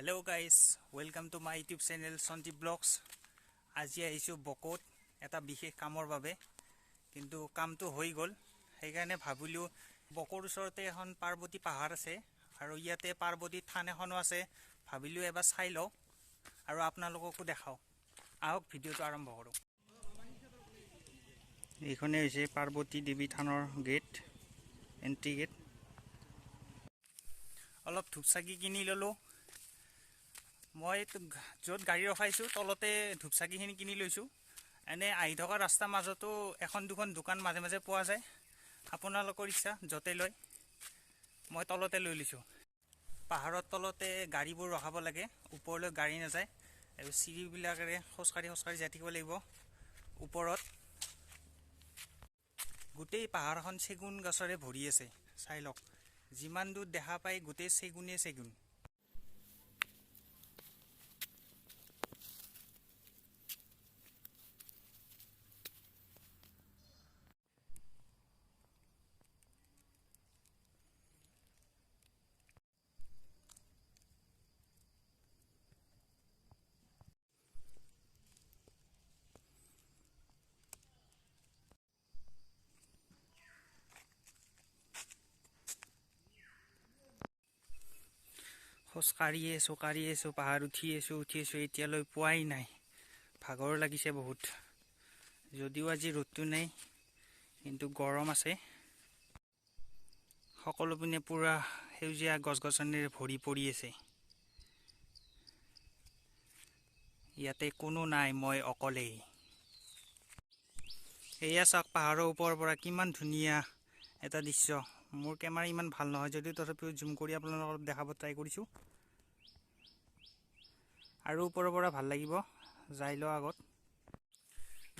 Hello guys, welcome to my YouTube channel Sanjeev blogs. আজি আহিছোঁ বকোত এটা বিশেষ কামৰ বাবে, কিন্তু কামটো হৈ গ'ল। সেইকাৰণে ভাবিলোঁ বকোৰ ওচৰতে এখন পাৰ্বতী পাহাৰ আছে আৰু ইয়াতে পাৰ্বতী থান এখনো আছে, ভাবিলোঁ এবাৰ চাই লওঁ আৰু আপোনালোককো দেখাওঁ। আহক ভিডিঅ'টো আৰম্ভ কৰোঁ। এইখনেই হৈছে পাৰ্বতী দেৱী থানৰ গেট, এণ্ট্ৰি গেট। অলপ ধূপ চাকি কিনি ল'লোঁ। মই য'ত গাড়ী ৰখাইছোঁ তলতে ধূপ চাকিখিনি কিনি লৈছোঁ। এনে আহি থকা ৰাস্তাৰ মাজতো এখন দুখন দোকান মাজে মাজে পোৱা যায়, আপোনালোকৰ ইচ্ছা য'তে লয়। মই তলতে লৈ লৈছোঁ। পাহাৰৰ তলতে গাড়ীবোৰ ৰখাব লাগে, ওপৰলৈ গাড়ী নাযায়। আৰু চিৰিবিলাকেৰে খোজকাঢ়ি খোজকাঢ়ি যাই থাকিব লাগিব ওপৰত। গোটেই পাহাৰখন চেগুন গছৰে ভৰি আছে, চাই লওক। যিমান দূৰ দেখা পায় গোটেই চেগুনেই চেগুন। খোজকাঢ়ি আছোঁ, কাঢ়ি আছোঁ, পাহাৰ উঠি আছোঁ, উঠি আছোঁ, এতিয়ালৈ পোৱাই নাই। ভাগৰ লাগিছে বহুত, যদিও আজি ৰ'দটো নাই কিন্তু গৰম আছে। সকলো পিনে পূৰা সেউজীয়া গছ গছনিৰে ভৰি পৰি আছে। ইয়াতে কোনো নাই, মই অকলেই। এয়া চাওক পাহাৰৰ ওপৰৰ পৰা কিমান ধুনীয়া এটা দৃশ্য। মোৰ কেমেৰা ইমান ভাল নহয় যদিও তথাপিও জুম কৰি আপোনালোকক অলপ দেখাব ট্ৰাই কৰিছোঁ। আৰু ওপৰৰ পৰা ভাল লাগিব, যাই লওঁ আগত।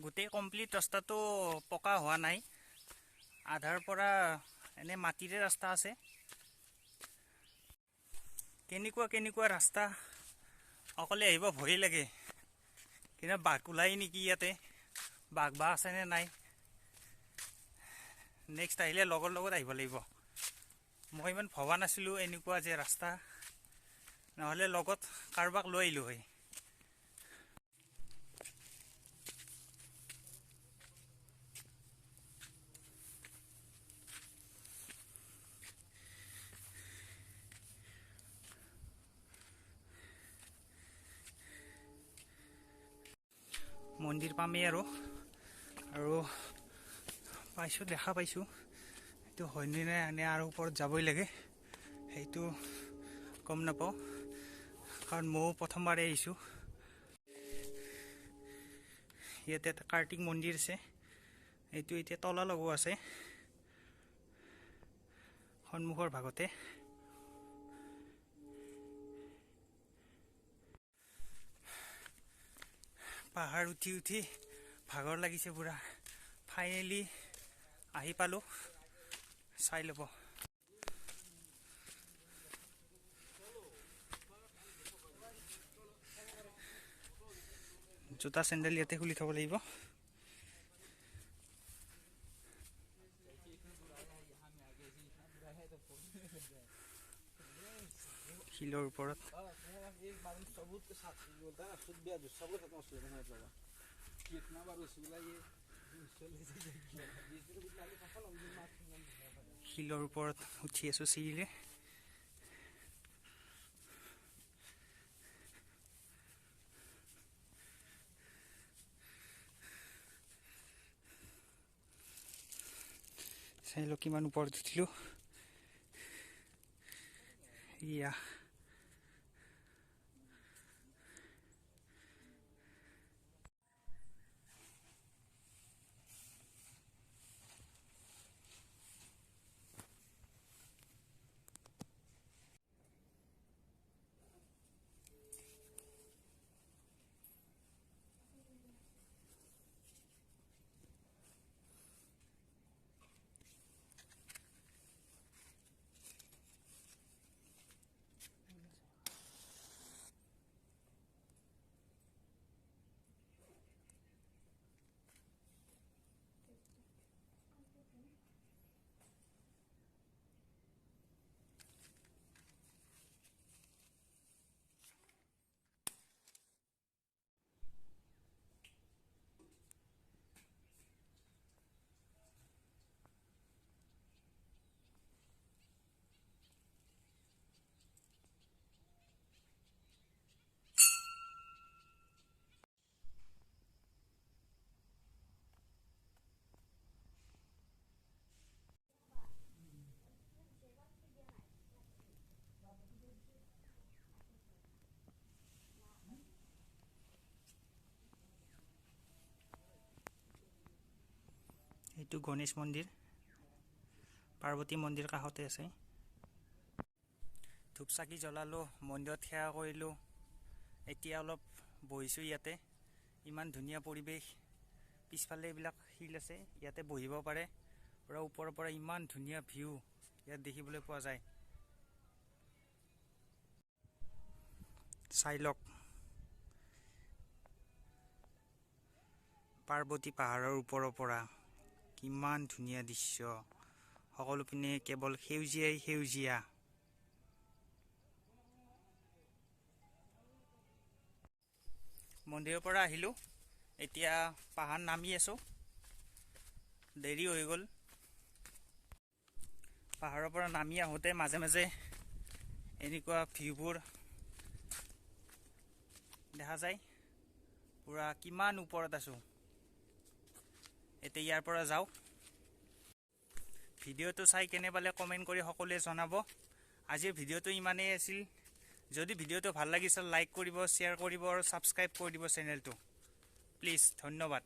গোটেই কমপ্লিট ৰাস্তাটো পকা হোৱা নাই, আধাৰ পৰা এনে মাটিৰে ৰাস্তা আছে। কেনেকুৱা কেনেকুৱা ৰাস্তা, অকলে আহিব ভয় লাগে। কিন্তু বাঘ ওলাই নেকি ইয়াতে, বাঘ বা আছেনে নাই। নেক্সট আহিলে লগৰ লগত আহিব লাগিব। মই ইমান ভবা নাছিলোঁ এনেকুৱা যে ৰাস্তা, নহ'লে লগত কাৰোবাক লৈ আহিলোঁ হয়। মন্দিৰ পামেই আৰু, আৰু পাইছোঁ, দেখা পাইছোঁ। সেইটো হয়নে নাই নে আৰু ওপৰত যাবই লাগে সেইটো গম নাপাওঁ, কাৰণ ময়ো প্ৰথমবাৰেই আহিছোঁ। ইয়াতে এটা কাৰ্তিক মন্দিৰ আছে, এইটো এতিয়া তলা লগোৱা আছে সন্মুখৰ ভাগতে। পাহাৰ উঠি উঠি ভাগৰ লাগিছে পুৰা। ফাইনেলি আহি পালোঁ, চাই ল'ব। জোতা চেণ্ডেল ইয়াতে খুলি থ'ব লাগিব। শিলৰ ওপৰত শিলৰ ওপৰত উঠি আছোঁ চিৰিৰে। চাই লওক কিমান ওপৰত উঠিলোঁ। ইয়া এইটো গণেশ মন্দিৰ, পাৰ্বতী মন্দিৰ কাষতে আছে। ধূপ চাকি জ্বলালোঁ, মন্দিৰত সেৱা কৰিলোঁ। এতিয়া অলপ বহিছোঁ ইয়াতে। ইমান ধুনীয়া পৰিৱেশ। পিছফালে এইবিলাক শিল আছে, ইয়াতে বহিব পাৰে। পূৰা ওপৰৰ পৰা ইমান ধুনীয়া ভিউ ইয়াত দেখিবলৈ পোৱা যায়। চাই লওক পাৰ্বতী পাহাৰৰ ওপৰৰ পৰা কিমান ধুনীয়া দৃশ্য। সকলো পিনে কেৱল সেউজীয়াই সেউজীয়া। মন্দিৰৰ পৰা আহিলোঁ, এতিয়া পাহাৰ নামি আছোঁ। দেৰি হৈ গ'ল। পাহাৰৰ পৰা নামি আহোঁতে মাজে মাজে এনেকুৱা ভিউবোৰ দেখা যায়। পূৰা কিমান ওপৰত আছোঁ। এতিয়া ইয়াৰ পৰা যাওঁ। ভিডিঅ'টো চাই কেনে পালে কমেণ্ট কৰি সকলোৱে জনাব। আজিৰ ভিডিঅ'টো ইমানেই আছিল। যদি ভিডিঅ'টো ভাল লাগিছে লাইক কৰিব, শ্বেয়াৰ কৰিব আৰু ছাবস্ক্ৰাইব কৰি দিব চেনেলটো প্লিজ। ধন্যবাদ।